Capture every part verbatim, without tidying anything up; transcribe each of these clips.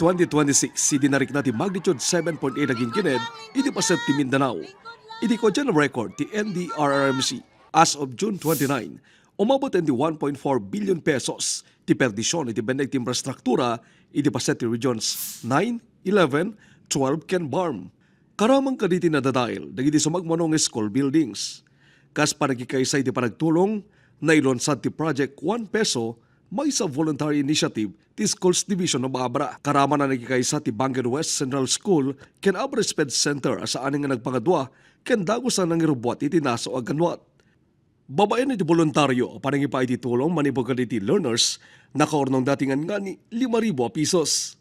twenty twenty-six, idi narikna ti magnitude seven point eight a ginkined iti paset ti Mindanao. Iti kuadian a record ti N D R R M C, as of June twenty-nine, umabot iti one point four billion pesos ti perdision iti benneg ti infrastruktura iti paset ti Regions nine, eleven, twelve ken BARMM. Karamang kaditi nadadael dagiti sumagmamano nga school buildings. Kas panagkikaysa iti panagtulong, nailunsad ti Project One Peso maysa voluntary initiative ti Schools Division of Abra. Karamang a nagkikaysa ti Bangued West Central School ken Abra Sped Center a saan nga nagpangadua ken dagus a nangirubbuat iti nasaw a ganwat. Babaen iti boluntario a panangipaay ti tulong manipud kadagiti learners, nakaurnongda ti ngan-ngani lima ribu a pisos.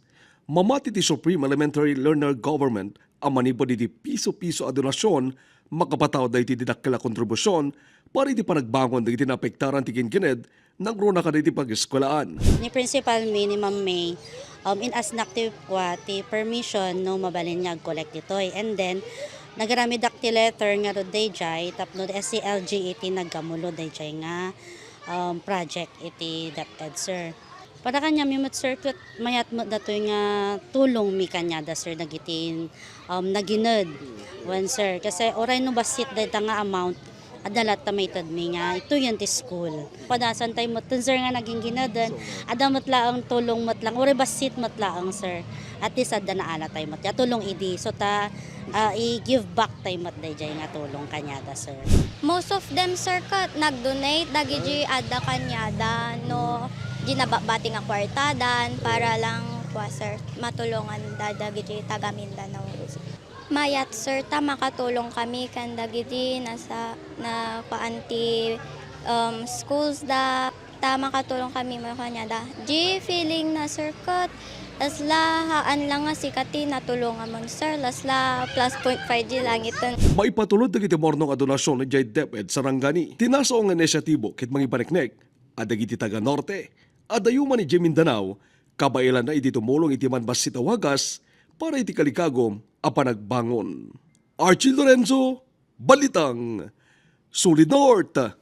Mamati ti Supreme Elementary Learner Government a manipud iti piso-piso a donasyon, makapataud dagiti didakkel a kontribusion para iti panagbangon dagiti naapektaran ti kinkined nangruna kadagiti pageskuelaan. Ni Principal May, ni Ma'am May, um, in-asknak ti kua, ti permission no mabalin nga ag-collect ditoy. And then, nagaramidak ti letter ngarud dayjay tapno ti S C L G iti nagkamulod dayjay nga, um, project iti DepEd, sir. Para kaniami met, sir, ket mayat met datoy nga tulongmi kaniada, sir, dagiti, um, nagined. Wen, sir. Kasi uray no bassit dayta nga amount, adda latta maitedmi nga ituyen ti school. Padasantay metten, sir, nga naginggineden. Adda met laeng tulong met lang, uray bassit met laeng, sir. At least adda naalatay met ya tulong idi. So ta, ah, i-give back tay met dayjay nga tulong kaniada, sir. Most of them, sir, ket nag-donate dagiti adda kaniada no di nababati nga kuartadan para lang kua, sir, matulongan da dagiti taga Mindanao. Mayat, sir, ta makatulong kami kan dagiti nasa-, na kuan ti, um, schools da, ta makatulong kami mo kaniada. Di feeling na, sir, ket lasla, haan lang nga sika ti natulongan mo, sir. Lasla plus point five di langiten. Maipatulod dagiti murnong a donasyon idiay DepEd Sarangani. Ti nasaw nga inisyatibo ket mangipaniknek a dagiti taga-Norte, adayo man idiay Mindanao, kabaelanna idi tumulong iti man bassit a wagas para iti kalikagum a panagbangon. Archie Lorenzo, Balitang Solid North.